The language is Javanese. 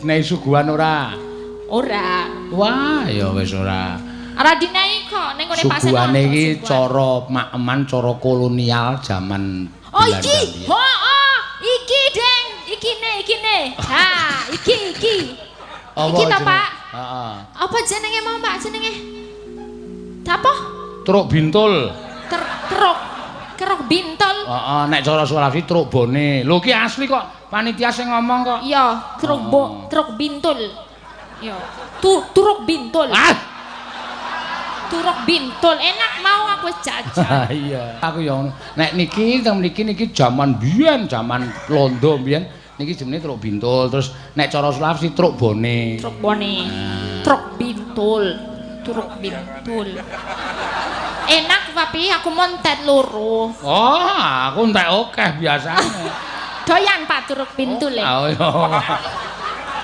Dinehi suguhan ora? Ora. Wah, ya wis ora. Ora dinehi kok ning ngene Pak Seno. Suguhane iki cara maeman, cara kolonial jaman Oh Belanda iki. biyen. Heeh, iki Deng, ikine ikine. Ha, iki iki. Apa Iki to, jenenge? Pak? Heeh. Apa jenenge mau, Pak, jenenge? Apa? Truk Bintul. Truk kerok bintol. Heeh, nek cara Sulawesi truk bone. Lho ki asli kok, panitia sing ngomong kok. Iya, truk bo, truk bintul. Iya. Turuk bintul. Ah. Turuk bintul. Enak mau aku wis jajan. Iya. Aku ya ngono. Nek niki teng mriki niki jaman biyen, jaman Londo biyen niki jenenge truk bintul. Terus nek cara Sulawesi truk bone. Truk bone. Truk bintul. Truk bintul. Enak tapi aku montet loro. Oh, aku entek akeh biasane. Doyan Pak truk bintul e. Oh, iya.